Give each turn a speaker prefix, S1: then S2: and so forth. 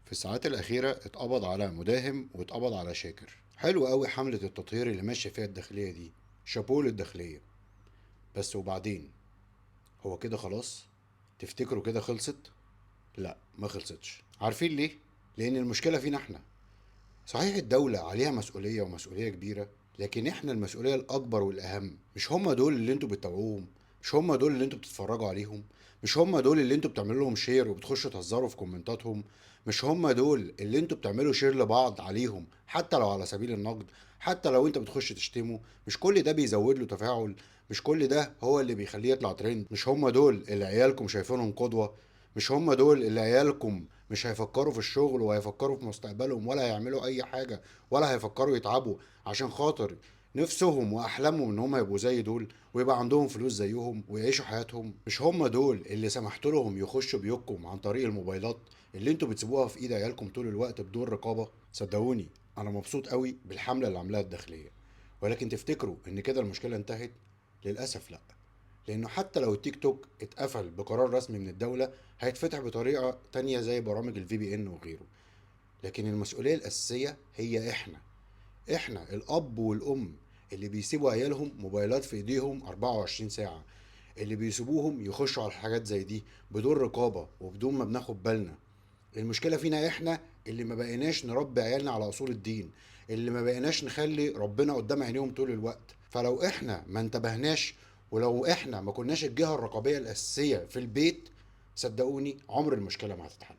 S1: في الساعات الأخيرة اتقبض على مداهم واتقبض على شاكر. حلو قوي حملة التطهير اللي ماشية فيها الداخلية دي، شابوه للداخلية. بس وبعدين هو كده خلاص؟ تفتكروا كده خلصت؟ لا، ما خلصتش. عارفين ليه؟ لأن المشكلة فينا احنا. صحيح الدولة عليها مسؤولية ومسؤولية كبيرة، لكن احنا المسؤولية الأكبر والأهم. مش هم دول اللي انتوا بتتابعوهم، مش هم دول اللي انتوا بتتفرجوا عليهم، مش هم دول اللي انتوا بتعملوا لهم share وبتخشوا تهزروا في كومنتاتهم، مش هم دول اللي انتوا بتعملوا share لبعض عليهم حتى لو على سبيل النقد، حتى لو انت بتخش تشتمه. مش كل ده بيزود له تفاعل، مش كل ده هو اللي بيخليه يطلع ترند، مش هم دول اللي عيالكم شايفينهم قدوة، مش هم دول اللي عيالكم مش هيفكروا في الشغل وهيفكروا في مستقبلهم ولا هيعملوا اي حاجة ولا هيفكروا يتعبوا عشان خاطر نفسهم واحلامهم ان هم يبقوا زي دول ويبقى عندهم فلوس زيهم ويعيشوا حياتهم. مش هم دول اللي سمحت لهم يخشوا بيوتكم عن طريق الموبايلات اللي انتوا بتسيبوها في ايد عيالكم طول الوقت بدون رقابة. صدقوني انا مبسوط قوي بالحملة اللي عاملاها الداخلية، ولكن تفتكروا ان كده المشكلة انتهت؟ للأسف لا، لانه حتى لو التيك توك اتقفل بقرار رسمي من الدولة هيتفتح بطريقة تانية زي برامج ال VPN وغيره. لكن المسؤولية الأساسية هي احنا الأب والأم اللي بيسيبوا عيالهم موبايلات في ايديهم 24 ساعة، اللي بيسيبوهم يخشوا على حاجات زي دي بدون رقابة وبدون ما بناخد بالنا. المشكلة فينا احنا اللي ما بقيناش نربي عيالنا على أصول الدين، اللي ما بقيناش نخلي ربنا قدام عينيهم طول الوقت. فلو احنا ما انتبهناش ولو احنا ما كناش الجهة الرقابية الأساسية في البيت، صدقوني عمر المشكلة ما هتتحل.